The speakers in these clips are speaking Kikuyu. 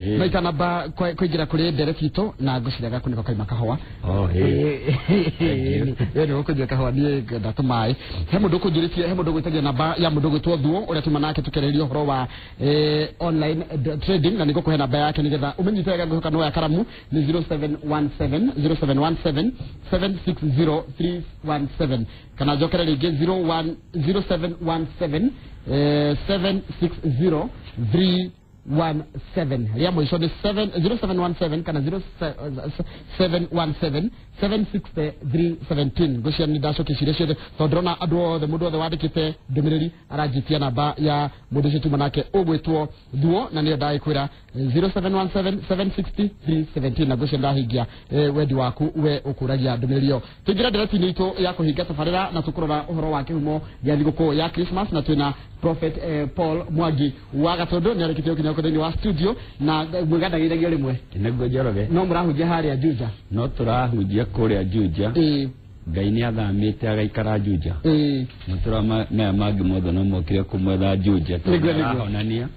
Maita namba kũingĩra kũrĩ ndereti itũ na ngwĩciria gakunĩko kaima kahũa. Oh, hey. We nĩ ũkũnyua kahũa, niĩ ngenda tũmaĩ. He mũndũ ũkũnjũrĩtie, he mũndũ ũgwĩtagia namba ya mũndũ ũgwĩtwo Thuo ũrĩa tuma nake tũkĩarĩrĩria ũhoro wa online trading, na nĩngũkũhe namba yake nĩgetha ũmĩnyite wega. Ngwĩhoka nĩ woya karamu. Nĩ 0717 0717 760 317, kana njokere rĩngĩ, 01 0717 760 317. Rĩa mũico nĩ 7 0717 kana 0717 760 317. Ngwĩciria nĩ ndacokia ciũria ciothe, tondũ ndĩrona andũ othe, mũndũ wothe wandĩkĩte ndũmĩrĩri aranjitia namba ya mũndũ ũcio tuma nake ũgwĩtwo Thuo, na nĩyo ndagĩkwĩra, 0717 760 317, na ngwĩciria ndahingia wendi waku we ũkũragia ndũmĩrĩri ĩyo. Tũingĩra ndereti-inĩ itũ ya kũhinga tabarĩra na tũkũrora ũhoro wa kĩhumo gĩa thigũkũ ya Christmas, na twĩna Prophet Paul Mwangi wa Gatũndũ, nĩ arĩkĩtie gũkinya gũkũ thĩinĩ wa studio na mwĩgandagĩrĩrio rĩmwe. Nĩguo, Njoroge. No mũrahunjia harĩa Juja? No tũrahunjia kũrĩa Juja. Ngai nĩ athamĩte agaikara Juja. Matũra maya mangĩ mothe no mokire kũmwetha Juja tondũ Nĩguo. arahonania,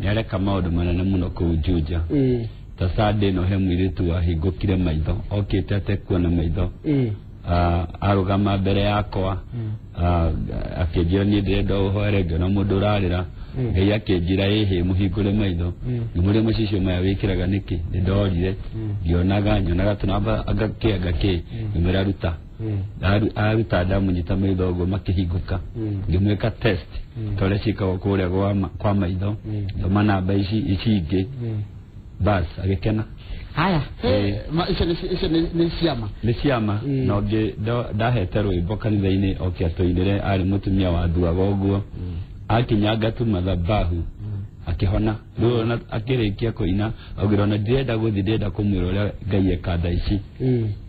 nĩ areka maũndũ manene mũno kũu Juja. Ta Sunday ĩno he mũirĩtu wahingũkire maitho, okĩte atekuona maitho. Arũgama mbere yakwa, akĩnjĩra, "Niĩ ndĩrenda ũhoere, ngĩona mũndũ ũrarĩra." Ngai akĩnjĩra, "Ĩhĩ, mũhingũre maitho." Ngĩmũria, "Macicio maya wĩkĩraga nĩkĩ?" Nĩ ndorire ngĩonaga, nyonaga tũnamba anga kĩ anga kĩ. Ngĩmwĩra, "Ruta." Aruta, ndamũnyita maitho ũguo makĩhingũka. Ngĩmwĩka test ta ũrĩa ciĩkagwo kũrĩa kwa maitho, thoma namba ici ici ingĩ, bas, agĩkena. Haya. Icio nĩ ciama. Nĩ ciama. Na ũngĩ ndahete rwĩmbo kanitha-inĩ oke atũinĩre, arĩ mũtumia wathuaga ũguo, akinyanga tu mathabahu akĩhona. Rĩu ona akĩrĩkia kũina augire, "Ona ndirenda gũthiĩ, ndĩrenda kũmwĩra ũrĩa Ngai eka thaa ici."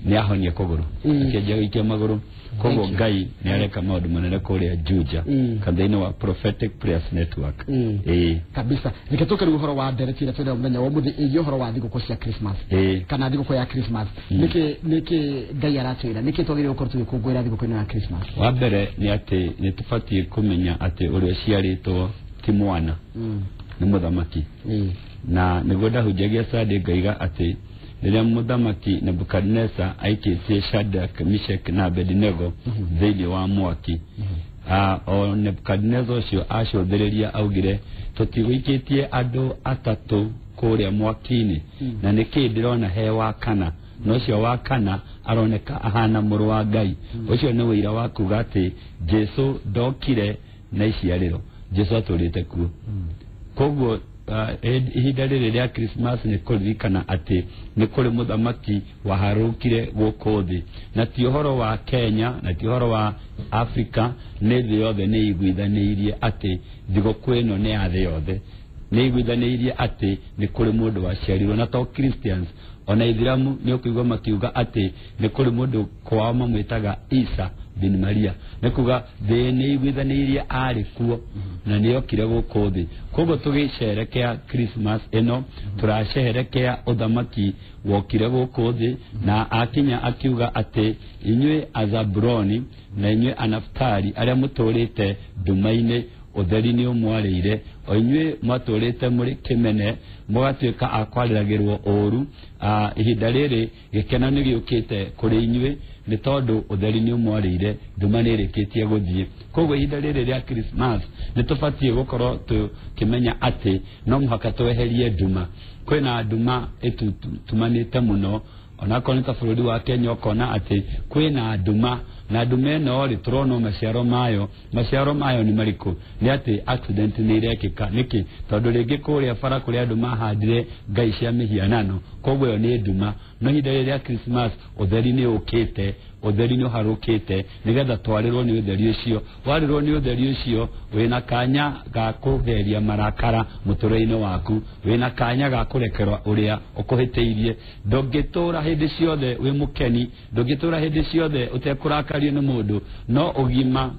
Nĩ ahonia kũgũrũ, akĩanjia gũikia magũrũ. Koguo Thank you. Ngai nĩ areka maũndũ manene kũrĩa Juja, kanitha-inĩ wa Prophetic Prayers Network. Ĩĩ. Kabisa. Reke tũke rĩu ũhoro wa ndereti ĩrĩa twĩna mũthenya wa ũmũthĩ ĩgiĩ ũhoro wa thigũkũ cia Christmas kana thigũkũ ya Christmas. Nĩkĩ Ngai aratwĩra? Nĩkĩ twagĩrĩirwo gũkorwo tũgĩkũngũĩra thigũkũ ĩno ya Christmas? Wa mbere nĩ atĩ nĩ tũbatiĩ kũmenya atĩ ũrĩa ũciarĩtwo ti mwana, nĩ mũthamaki. Na nĩguo ndahunjagia Sunday, ngaiga atĩ rĩrĩa mũthamaki Nebukadneza aikĩtie Shadrach, Meshach na Abednego thĩinĩ wa mwaki, o Nebukadneza ũcio acũthĩrĩria augire, "Tũtigũikĩtie andũ atatũ kũrĩa mwaki-inĩ, na nĩkĩ ndĩrona he wa kana, na ũcio wa kana aroneka ahana mũrũ wa Ngai?" Ũcio nĩ ũira wa kuga atĩ Jesu ndokire na iciarĩro, Jesu atũrĩte kuo. Koguo ihinda rĩrĩ rĩa Christmas nĩ kũririkana atĩ nĩ kũrĩ mũthamaki waharũkire gũkũ thĩ, na ti ũhoro wa Kenya na ti ũhoro wa Afrika, nĩ thĩ yothe. Nĩ iguithanĩirie atĩ thigũkũ ĩno nĩ ya thĩ yothe, nĩ iguithanĩirie atĩ nĩ kũrĩ mũndũ waciarirwo, na to Christians, ona Ithiramu nĩ ũkũigua makiuga atĩ nĩ kũrĩ mũndũ kwao mamwĩtaga Isa bin Maria. Nĩ kuga thĩ nĩ iguithanĩirie arĩ kuo na nĩ okire gũkũ thĩ. Koguo tũgĩcerekea Christmas ĩno, tũracerekea ũthamaki wokire gũkũ thĩ, na akinya akiuga atĩ, "Inyuĩ Azabuloni na inyuĩ Anaftali arĩa mũtũrĩte nduma-inĩ, ũtheri nĩ ũmwarĩire. O inyuĩ mwatũrĩte mũrĩ kĩmene, mũgatuĩka a kwarĩragĩrwo ũũru, ihinda rĩrĩ gĩkeno nĩ gĩũkĩte kũrĩ inyuĩ, nĩ tondũ ũtheri nĩ ũmwarĩire, nduma nĩ ĩrĩkĩtie gũthiĩ." Koguo ihinda rĩrĩ rĩa Christmas nĩ tũbatiĩ gũkorwo tũkĩmenya atĩ no mũhaka tweherie nduma. Kwĩna nduma ĩtumanĩte mũno, onakorwo nĩ ta bũrũri wa Kenya, ũkona atĩ kwĩna nduma, na nduma ĩno rĩ, tũrona o maciaro mayo. Maciaro mayo nĩ marĩkũ? Nĩ atĩ accident nĩ irekĩka. Nĩkĩ? Tondũ rĩngĩ kũrĩa bara kũrĩa andũ mahandire ngai cia mĩhianano. Koguo ĩyo nĩ nduma. No ihinda rĩrĩ rĩa Christmas ũtheri nĩ ũkĩte, ũtheri nĩ ũharũkĩte, nĩgetha twarĩrwo nĩ ũtheri ũcio. Warĩrwo nĩ ũtheri ũcio, wĩna kanya ga kũgeria marakara mũtũrĩre-inĩ waku, wĩna kanya ga kũrekerwa ũrĩa ũkũhĩtĩirie. Ndũngĩtũra hĩndĩ ciothe wĩ mũkeni, ndũngĩtũra hĩndĩ ciothe ũtekũrakario nĩ mũndũ, no ũgima.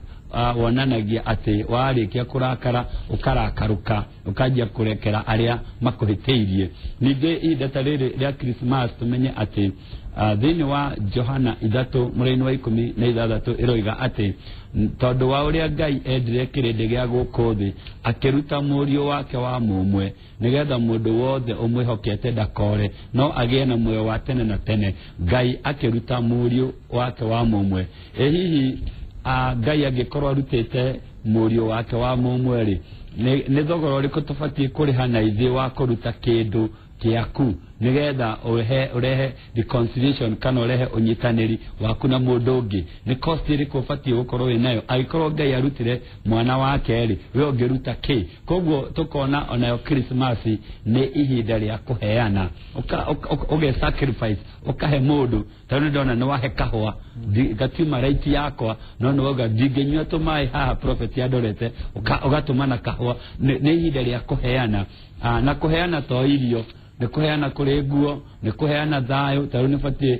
wonanagia atĩ warĩkia kũrakara ũkarakaruka ũkanjia kũrekera arĩa makũhĩtĩirie. Ningĩ ihinda ta rĩrĩ rĩa Christmas tũmenye atĩ thĩinĩ wa Johana 3 mũraini wa 16 ĩroiga atĩ tondũ wa ũrĩa Ngai endire kĩrĩndĩ gĩa gũkũ thĩ akĩruta mũriũ wake wa mũmwe nĩgetha mũndũ wothe ũmwĩhokete ndakore no agĩe na muoyo wa tene na tene. Ngai akĩruta mũriũ wake wa mũmwe. Ĩ hihi Ngai angĩkorwo arutĩte mũriũ wake wa mũmwe rĩ, nĩ thogora ũrĩkũ tũbatiĩ kũrĩha na ithuĩ wa kũruta kĩndũ kĩaku nĩgetha ũrehe reconciliation kana ũrehe ũnyitanĩri waku na mũndũ ũngĩ? Nĩ cost ĩrĩkũ ũbatiĩ gũkorwo wĩ nayo? Angĩkorwo Ngai arutire mwana wake rĩ, we ũngĩruta kĩ? Koguo tũkona onayo Christmas nĩ ihinda rĩa kũheana, ũge sacrifice, ũkahe mũndũ. Tondũ ndona nĩ wahe kahũa gatiuma right yakwa, no nĩ wauga ndingĩnyua tũmaĩ haha prophet andorete, ũgatũma na kahũa. Nĩ ihinda rĩa kũheana, na kũheana to irio, nĩ kũheana kũrĩ nguo, nĩ kũheana thayũ. Tarĩu nĩ batiĩ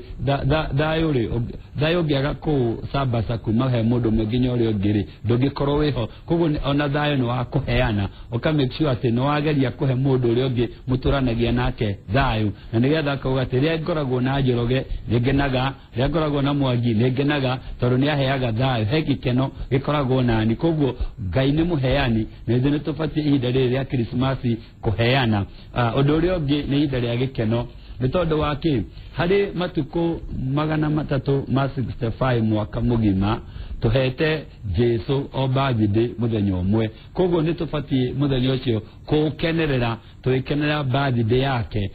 thayũ rĩ, thayũ ũngĩaga kũsambaca kuma he mũndũ ũmwe nginya ũrĩa ũngĩ rĩ, ndũngĩkorwo wĩho. Koguo ona thayũ nĩ wa kũheana, ũka make sure atĩ nĩ wageria kũhe mũndũ ũrĩa ũngĩ mũtũranagia nake thayũ, na nĩgetha akauga atĩ rĩrĩa ngoragwo na Njoroge nĩ ngenaga, rĩrĩa ngoragwo na Mwangi nĩ ngenaga, tondũ nĩ aheaga thayũ, he gĩkeno gĩkoragwo nani. Koguo Ngai nĩ mũheani, na ithuĩ nĩ tũbatiĩ ihinda rĩrĩ rĩa Krismasi kũheana. Ũndũ ũrĩa ũngĩ nĩ ihinda rĩa gĩkeno, nĩ tondũ wa kĩ? Harĩ matukũ 365 mwaka mũgima tũhete Jesu o birthday mũthenya ũmwe. Koguo nĩ tũbatiĩ mũthenya ũcio kũũkenerera, tũgĩkenera birthday yake.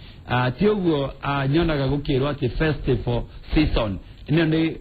Ti ũguo nyonaga gũkĩrwo atĩ festival season ĩno nĩ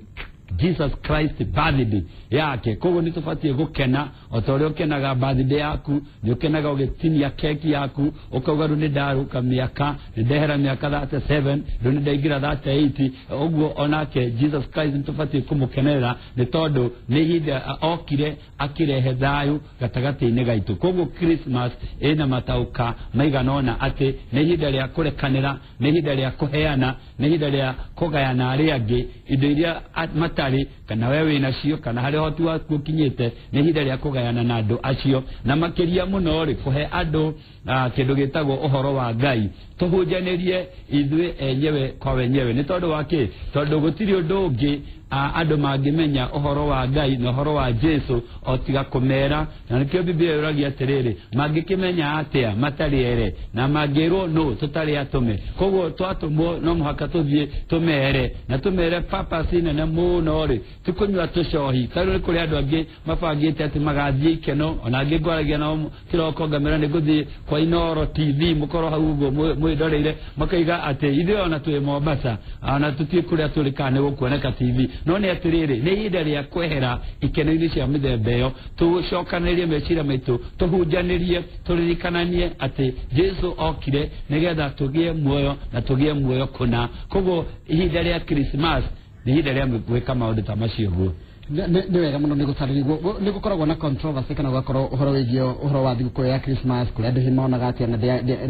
Jesus Christ birthday yake. Koguo nĩ tũbatiĩ gũkena o ta ũrĩa ũkenaga birthday yaku, nĩ ũkenaga ũgĩtinia keki yaku ũkauga rĩu nĩ ndarũka mĩaka, nĩ ndehera mĩaka 37, rĩu nĩ ndaingĩra 38. Ũguo onake Jesus Christ nĩ tũbatiĩ kũmũkenerera, nĩ tondũ nĩ ihinda okire akĩrehe thayũ gatagatĩ-inĩ gaitũ. Koguo Christmas ĩna mataũka maigana ũna atĩ nĩ ihinda rĩa kũrekanĩra, nĩ ihinda rĩa kũheana, nĩ ihinda rĩa kũgayana arĩa angĩ indo iria matarĩ, kana we wĩnacio, kana harĩa ũhoti waku ũkinyĩte, nĩ ihinda rĩa kũgayana na andũ acio. Na makĩria mũno rĩ, kũhe andũ kĩndũ gĩtagwo ũhoro wa Ngai, tũhunjanĩrie ithuĩ enyewe kwa wenyewe. Nĩ tondũ wa kĩ? Tondũ gũtirĩ ũndũ ũngĩ andũ mangĩmenya ũhoro wa Ngai na ũhoro wa Jesu o tiga kũmera. Na nĩkĩo Biblia yũragia atĩrĩrĩ, mangĩkĩmenya atĩa matarĩ ere, na mangĩrwo nũ tũtarĩ atũme? Koguo twatũmwo no mũhaka tũthiĩ tũmere, na tũmere purpose nene mũno rĩ, ti kũnyua tũcohi. Tarĩu nĩ kũrĩ andũ angĩ mabangĩte atĩ magathiĩ ikeno, ona angĩ ngwaragia nao kĩroko ngamera nĩ ngũthiĩ kwa Inooro TV, mũkorwo hau ũguo mwĩndoreire, makaiga atĩ ithuĩ ona twĩ Mombasa, ona tũtiĩ kũrĩa tũrĩ kana nĩ gũkuoneka TV. No nĩ atĩrĩrĩ, nĩ ihinda rĩa kwehera ikeno-inĩ cia mĩthemba ĩyo, tũcokanĩrĩrie meciria maitũ, tũhunjanĩrie, tũririkananie atĩ Jesu okire nĩgetha tũgĩe muoyo na tũgĩe muoyo kũna. Koguo ihinda rĩa Christmas nĩ ihinda rĩa gwĩka maũndũ ta macio ũguo. Nĩ wega mũno nĩ gũtarĩria. Nĩ gũkoragwo na controversy kana gũgakorwo ũhoro wĩgiĩ ũhoro wa thigũkũ ya Christmas, kũrĩa andũ monaga atĩ ona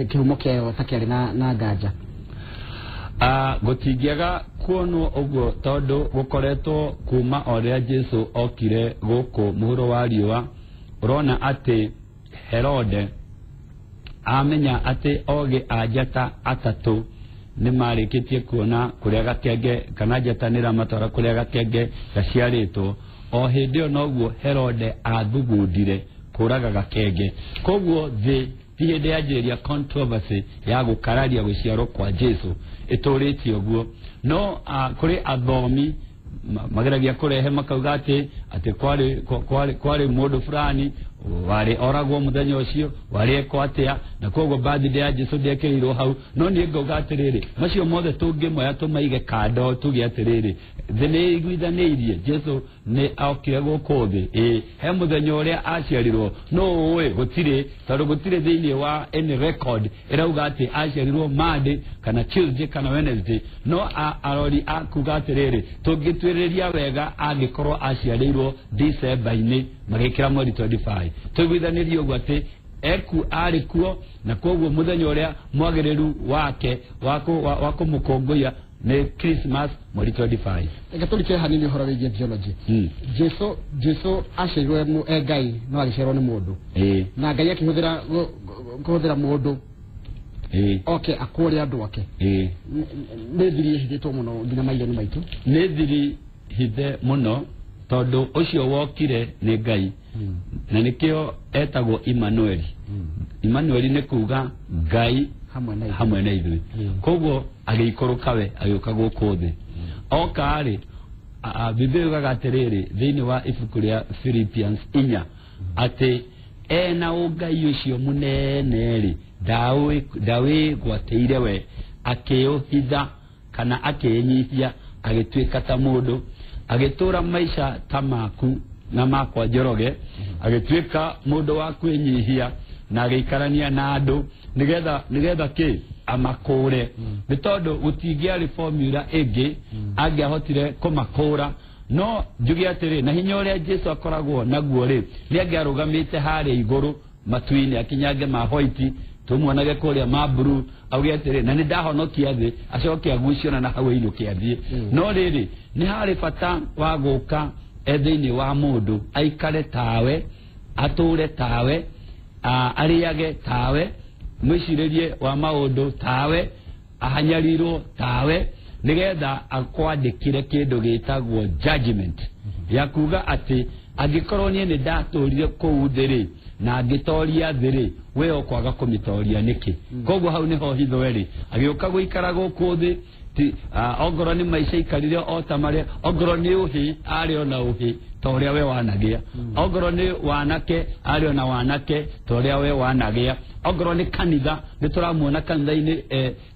kĩhumo kĩayo ta kĩarĩ na nganja. Gũtingĩaga kuonwo ũguo, tondũ gũkoretwo kuma o rĩrĩa Jesu okire gũkũ mũhuro wa riũa. Ũrona atĩ Herode amenya atĩ ogĩ a njata atatũ nĩ marĩkĩtie kuona kũrĩa gakenge kana njata nĩ ĩramatwara kũrĩa gakenge gaciarĩtwo. O hĩndĩ ĩyo noguo Herode athugundire kũraga gakenge. Koguo thĩ ti hĩndĩ yanjĩrĩria controversy ya gũkararia gũciarwo kwa Jesu, ĩtũrĩtie ũguo. No kũrĩ athomi mageragia kũrehe makauga atĩ kwarĩ mũndũ fulani warĩ oragwo mũthenya ũcio, warĩ ekwo atĩa, na koguo birthday ya Jesu ndĩekĩrĩirwo hau. No niĩ ngauga atĩrĩrĩ, macio mothe tũngĩmoya tũmaige kando, tuge atĩrĩrĩ, thĩ nĩ ĩiguithanĩirie Jesu nĩ okire gũkũ thĩ. Ĩ he mũthenya ũrĩa aciarirwo no ũĩ gũtirĩ, tondũ gũtirĩ thĩinĩ wa any record ĩrauga atĩ aciarirwo Monday kana Tuesday kana Wednesday. No arori akuga atĩrĩrĩ, tũngĩtuĩrĩria wega angĩkorwo aciarĩirwo December-inĩ magĩkĩra mweri 25, tũiguithanĩrie ũguo atĩ eku arĩ kuo, na koguo mũthenya ũrĩa mwagĩrĩru wake wa kũmũkũngũiya Nĩ Christmas mweri 25. Reke tũrike hanini ũhoro wĩgiĩ theology. Jesu aciarirwo e Ngai no agĩciarwo nĩ mũndũ. Na Ngai akĩhũthĩra kũhũthĩra mũndũ oke akũre andũ ake. Nĩ thiri ĩhithĩtwo mũno nginya maitho-inĩ maitũ. Nĩ thiri hithe mũno tondũ ũcio wokire nĩ Ngai. Na nĩkĩo etagwo Emmanuel. Emmanuel nĩ kuga Ngai hamwe na ithuĩ. Koguo agĩikũrũka we agĩũka gũkũ thĩ. Oka rĩ, Biblia yugaga atĩrĩrĩ thĩinĩ wa ibuku rĩa Philippians 4 atĩ ena ũngai ũcio mũnene rĩ ndawĩgwatĩire we akĩũhitha kana akĩĩnyihia agĩtuĩka ta mũndũ agĩtũra maica ta maku na makwa Njoroge agĩtuĩka mũndũ wa kwĩnyihia na agĩikarania na andũ nĩgetha kĩ amakũre nĩ tondũ gũtingĩarĩ formula ĩngĩ angĩahotire kũmakũra. No njuge atĩrĩ na hinya ũrĩa Jesu akoragwo naguo rĩ nĩ angĩarũgamĩte harĩa igũrũ matu-inĩ akinyange ma white tumuonage kũrĩa ma blue auge atĩrĩ na nĩ ndahonokia thĩ acoke agucio na hau ainũke athiĩ. No rĩrĩ nĩ harĩ bata wa gũka thĩinĩ wa mũndũ aikare tawe atũre tawe arĩage tawe mwĩcirĩrie wa maũndũ tawe ahanyarirwo tawe nĩgetha akwandĩkĩre kĩndũ gĩtagwo judgment ya kuga atĩ angĩkorwo niĩ nĩ ndatũrire kũu thĩ rĩ na ngĩtoria thĩ rĩ we ũkwaga kũmĩtoria nĩkĩ. Koguo hau nĩho hitho ĩrĩ agĩũka gũikara gũkũ thĩ ongorwo nĩ maica ikarire o ta marĩa ongorwo nĩ ũhĩ arĩ ona ũhĩ ta ũrĩa we wanagĩa ongorwo nĩ wanake arĩ ona wanake ta ũrĩa we wanagĩa ongorwo nĩ kanitha nĩ tũramuona kanitha-inĩ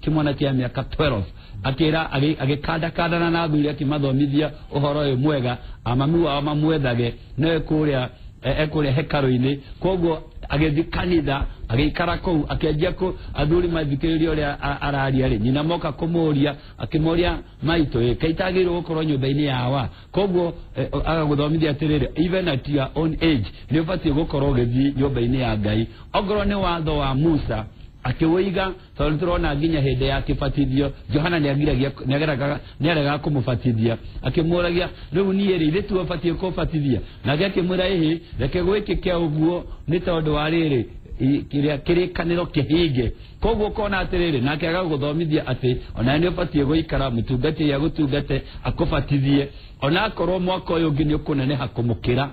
kĩmwana kĩa mĩaka 12 akĩra agĩkandakandana na athuri akĩmathomithia ũhoro ũyũ mwega amami wao mamwethage no ekũrĩa ekũrĩa hekarũ-inĩ. Koguo agĩthiĩ kanitha agĩikara kũu akĩanjia kũ athuri mathikĩrĩria ũrĩa araria rĩ nyina moka kũmũria akĩmũria maitũ ĩ kaitagĩrĩirwo gũkorwo nyũmba-inĩ yawa. Koguo agagũthomithia atĩrĩrĩ even at your own age nĩ ũbatiĩ gũkorwo ũgĩthiĩ nyũmba-inĩ ya Ngai. Ongorwo nĩ watho wa Musa akĩwĩiga tondũ tũrona nginya hĩndĩ ya kĩbatithio Johana nĩaregaga kũmũbatithia akĩmũragia rĩu niĩ rĩ ithuĩ tiwe ũbatiĩ kũbatithia nake akĩmwĩra ĩhĩ reke gwĩkĩke ũguo nĩ tondũ wa rĩrĩ kĩrĩa kĩrĩkanĩro kĩhinge. Koguo ũkona atĩrĩrĩ nake agagũthomithia atĩ onawe nĩ ũbatiĩ gũikara mũtungatĩri agũtungate akũbatithie onakorwo mwaka ũyũ ũngĩ nĩ ũkũneneha kũmũkĩra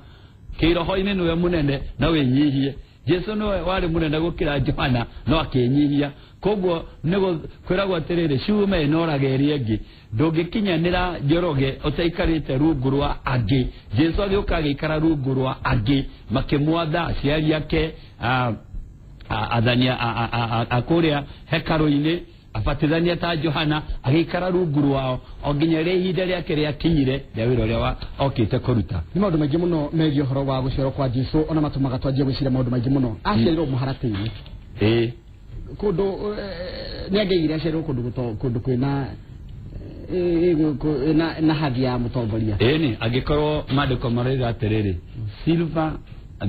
kĩroho-inĩ nĩwe mũnene na wĩnyihie. Jesu nĩwe warĩ mũnene gũkĩra Johana no akĩnyihia. Koguo nĩguo kwĩragwo atĩrĩrĩ cuma ĩnoraga ĩrĩa ĩngĩ ndũngĩkinyanĩra Njoroge ũtaikarĩte rungu rwa angĩ. Jesu agĩũka agĩikara rungu rwa angĩ makĩmwatha aciari ake athani a kũrĩa hekarũ-inĩ abatithania ta Johana agĩikara rungu rwao o nginya rĩrĩa ihinda rĩake rĩakinyire rĩa wĩra ũrĩa okĩte kũruta. Nĩ maũndũ maingĩ mũno megiĩ ũhoro wa gũciarwo kwa Jesu ona matũmaga twanjie gwĩciria maũndũ maingĩ mũno. Aciarirwo mũharatĩ-inĩ kũndũ nĩ angĩaigire aciarirwo kũndũ kwĩna na hathi ya mũtongoria. Ĩni angĩkorwo maandĩko maroiga atĩrĩrĩ silver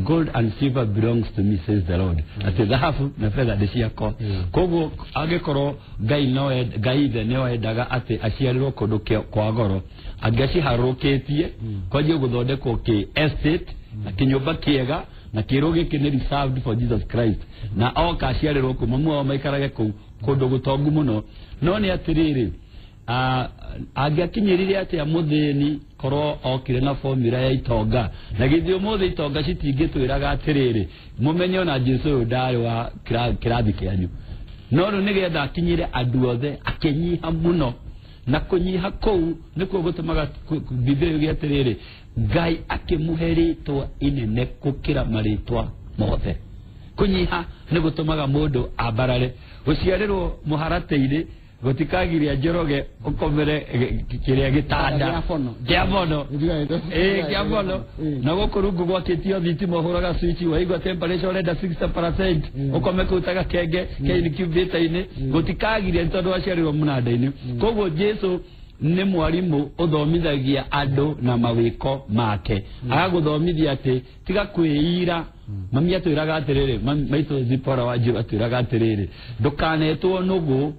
gold and silver belongs to me says the Lord atĩ thahabu na betha nĩ ciakwa. Koguo angĩkorwo Ngai no Ngai ithe nĩwe endaga atĩ aciarirwo kũndũ kwa goro angĩaciharũrũkĩtie kwanjie gũthondekwo kĩ estate na kĩnyũmba kĩega na kĩrũ gĩkĩ nĩ reserved for Jesus Christ na oka aciarirwo kũu mamu wao maikarage kũu kũndũ gũtongu mũno. No nĩ atĩrĩrĩ angĩakinyĩrire atĩa mũthĩni korwo okire na formula ya itonga na githĩ ũmũthĩ itonga citingĩtwĩraga atĩrĩrĩ mũmenye ona Jesu ũyũ ndarĩ wa kĩrathi kĩanyu. No rĩu nĩgetha akinyĩre andũ othe akĩnyiha mũno na kũnyiha kũu nĩkuo gũtũmaga Biblia yuge atĩrĩrĩ Ngai akĩmũhe rĩtwa inene gũkĩra marĩtwa mothe. Kũnyiha nĩ gũtũmaga mũndũ ambarare. Gũciarĩrwo mũharatĩ-inĩ gũtikagiria Njoroge ũkomere kĩrĩa gĩtanda kĩa bono kĩa bono na gũkũ rungu gwakĩtio thitima ũhũraga switch waigua temperature ũrenda 60% ũkome kũu ta gakenge ke incubator-inĩ gũtikagiria nĩ tondũ waciarirwo mũnanda-inĩ. Koguo Jesu nĩ mwarimũ ũthomithagia andũ na mawĩko make agagũthomithia atĩ tiga kwĩira. Mami atwĩraga atĩrĩrĩ maitũ Zipora wa Njirũ atwĩraga atĩrĩrĩ ndũkanetwo nũgũ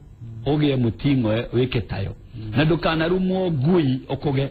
ũgĩe mũting'oe wĩke tayo. Na ndũkanarumwo ngui ũkũge.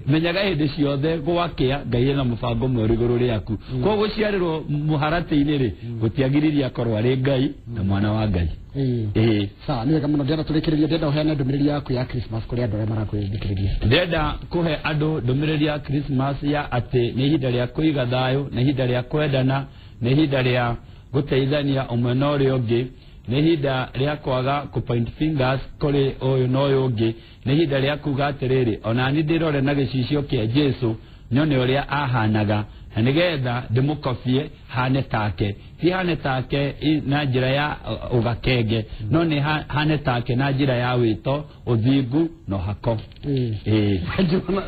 Menyaga hĩndĩ ciothe gwakĩa Ngai ena mũbango mwerũ igũrũ rĩaku. Koguo gũciarĩrwo mũharatĩ-inĩ rĩ, gũtiagiririe akorwo arĩ Ngai na mwana wa Ngai. Ĩĩ. Sawa, nĩ wega mũno. Ndĩrenda tũrĩkĩrĩrie, ndĩrenda ũheane ndũmĩrĩri yaku ya Christmas kũrĩ andũ arĩa marakwĩthikĩrĩria. Ndĩrenda kũhe andũ ndũmĩrĩri ya Christmas ya atĩ nĩ ihinda rĩa kũiga thayũ, nĩ ihinda rĩa kwendana, nĩ ihinda rĩa gũteithania ũmwe na ũrĩa ũngĩ, nĩ ihinda rĩa kwaga kũ point fingers kũrĩ ũyũ na ũyũ ũngĩ, nĩ ihinda rĩa kuga atĩrĩrĩ, onani ndĩrore na gĩcicio kĩa Jesu nyone ũrĩa ahanaga, na nĩgetha ndĩmũkobie hane take, ti hane take na njĩra ya ũgakenge, no nĩ hane take na njĩra ya wĩto, ũthingu na ũhako. Ĩĩ.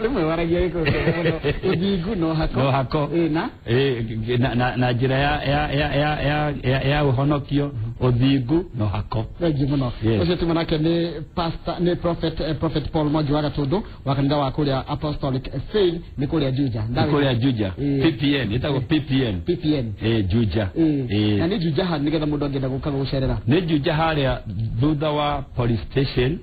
Rĩmwe waragia gĩkũyũ mũno. Ũthingu na ũhako. Na ũhako. Ĩĩ, na? Ĩĩ, na njĩra ya ũhonokio, ũthingu na ũhako. Thengiũ mũno. Yes. Ũcio tuma nake nĩ pastor, nĩ prophet Paul Mwangi wa Gatũndũ wa kanitha wa kũrĩa Apostolic Faith, nĩ kũrĩa Juja. Nĩ kũrĩa Juja. Ĩĩ. PPN, ĩtagwo PPN. PPN. Ĩĩ, Juja. Ĩĩ. Ĩĩ. Na nĩ Juja ha nĩgetha mũndũ angĩenda gũka gũcerera? Nĩ Juja harĩa thutha wa police station,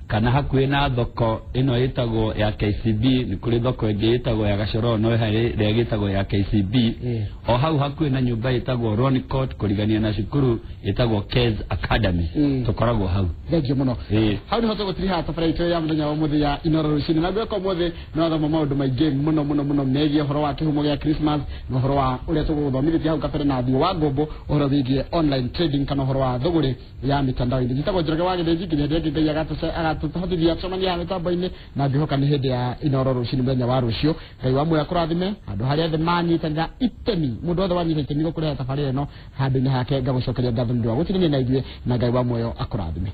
kana hakuhĩ na thoko ĩno ĩtagwo ya KCB. Nĩ kũrĩ thoko ĩngĩ ĩtagwo ya Gacoro, no harĩ ĩrĩa ĩtagwo ya KCB. O hau hakuhĩ na nyũmba ĩtagwo Ronicot, kũrigania na cukuru ĩtagwo Kez Academy. Tũkoragwo hau. Thengiũ mũno. Ĩĩ. Hau nĩho tũgũtiriha tabarĩra itũ ya mũthenya wa ũmũthĩ ya Inoro rũcinĩ, na ngwĩka ũmũthĩ nĩ wathoma maũndũ maingĩ mũno mũno mũno megiĩ ũhoro wa kĩhumo gĩa Christmas na ũhoro wa ũrĩa tũgũgũthomithĩtie hau kabere na Thiũ wa Ngũmbũ ũhoro wĩgiĩ online trading kana ũhoro wa thũgũrĩ ya mitandao-inĩ. Njĩtagwo Njoroge wa Gĩthĩnji, nginya hĩndĩ ĩngĩ Ngai agatũhotithia tũcemanie haha mĩtambo-inĩ, na ngwĩhoka nĩ hĩndĩ ya Inoro rũcinĩ mũthenya wa rũciũ. Ngai wa muoyo akũrathime handũ harĩa othe manyitanĩra itemi, mũndũ wothe wanyita itemi gũkũrehe tabarĩra ĩno handũ-inĩ hake, ngagũcokeria ngatho nĩ ũndũ wa gũtirĩnia na ithuĩ, na Ngai wa muoyo akũrathime.